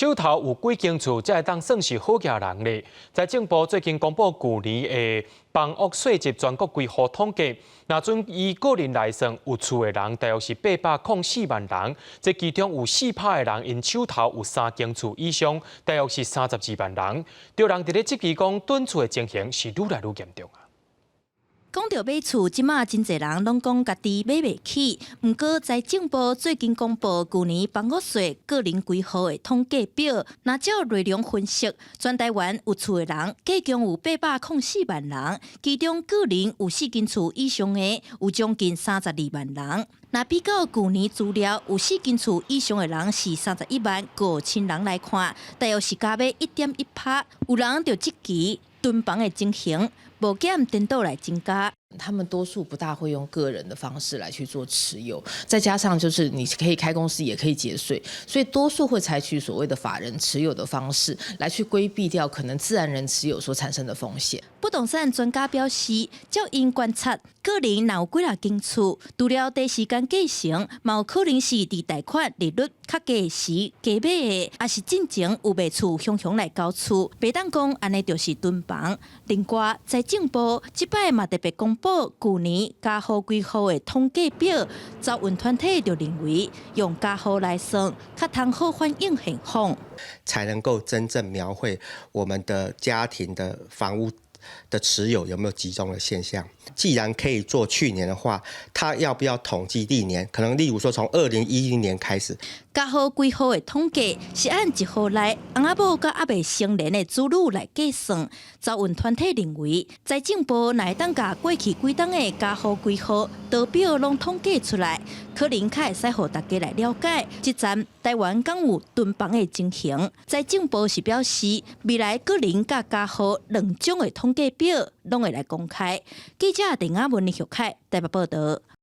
手頭有幾間厝，才會當算是好額人咧。財政部最近公布舊年的房屋稅集全國歸戶統計，若準以個人來算，有厝的人大約是804萬人，這其中有4%的人𪜶手頭有三間厝以上，大約是32萬人。著人佇咧質疑講，囤厝的情形是愈來愈嚴重啊！講著買厝，這馬真濟人攏講家己買袂起。毋過財政部最近公布舊年房屋稅個人歸戶的統計表，若照內容分析，全台灣有厝的人，計共有804萬人，其中個人有四間厝以上的有將近32萬人。若比較舊年資料，有四間厝以上的人是31萬5千人來看，大約是加買1.1%。有人就質疑囤房的情形，無減顛倒來增加。他們多數不大會用個人的方式來去做持有，再加上就是你可以開公司，也可以節稅，所以多數會採取所謂的法人持有的方式來去規避掉可能自然人持有所產生的風險。不動產專家表示，照𪜶觀察，個人若有幾若間厝，除了短時間繼承，嘛有可能是佇貸款利率較低時加買的，抑是進前有賣厝雄雄來交厝，袂當講按呢就是囤房。另外，財政部這擺嘛特別公布舊年家戶歸戶的統計表，走運團體就認為用家戶來算，較通好反映現況，才能夠真正描繪我們的家庭的房屋的持有有沒有集中的現象。既然可以做去年的話，他要不要統計歷年？可能例如說從2010年開始。家戶歸戶的統計是按一戶內翁仔某佮猶未成年的子女來計算。走運團體認為，財政部若會當共過去幾冬的家戶歸戶圖表攏統計出來，可能較會使予大家來了解，這陣台灣敢有囤房的情形。財政部是表示，未來個人佮家戶兩種的統計表攏會來公開。記者鄧亞文、李玉凱台北報導。